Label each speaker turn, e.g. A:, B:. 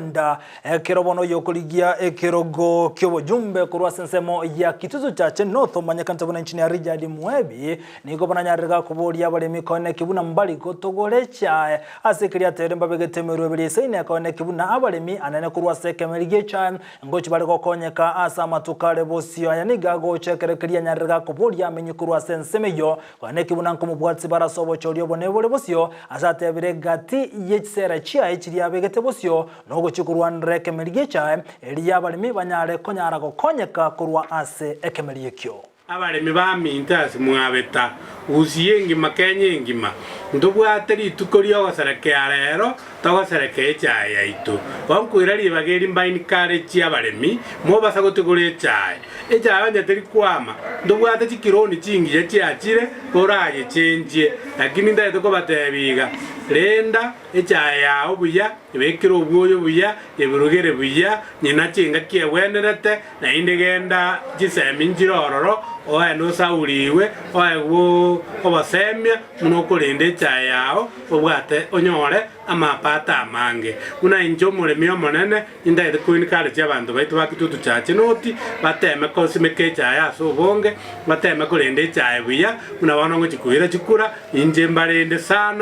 A: Ogonda ekero bono oyokorigia ekerogo ki'obojumbe korwa ase ensemo ya Kitutu Chache North omanyekanete buna Engineer Richard Mwebi nigo bananyarire gakoboria abaremi koeneki buna mbari gotogora echae ase keria atere mbabegete emerwe ebere esaine koeneki buna abaremi anene korwa ase ekemeri gi'echae Ngochia bare gokonyeka ase amatuko are bosio. Aya nigo agocha ekero keria anyarire gakoboria amenye korwa ase ensemo eyio, konya neki buna nkomobwatisia bare ase obochori obonene bore bosio, ase atebire gati ye chisera chiaye chiria abegete bosio, na ogochia korwanera ekemeri gi'echae, erio abaremi banyare konyara gokonyeka korwa ase ekemeri ekio.
B: Abaremi baminto ase mwabeta, Gusii engima Kenya engima, ntobwate rituko riogoserekea rero, togoserekea echae yaito. Gonkoira ribaga eri mbaencourage abaremi, mobasa gotigora echae. Echae onye teri kwama, ntobwate chikironi chingiya chiachire, orayechenchie. Lakini ntagete kobatebia iga, renda echae yao buya, ebekere obwoyo buya, eburugere buya, nyina chingaki egwenerete, Naende genda chisemi nchire ororo, oe nosaurigwe, oegwe obosemia buna okorenda echae yao, obwate onyore amapato amange. Buna inche omoremi omonene, nintagete koencourage abanto baito ba Kitutu Church North, bateme kosimeka echae ase obonge, bateme korenda echae buya, buna bono ngochia koira chikura, inche mbarende sana.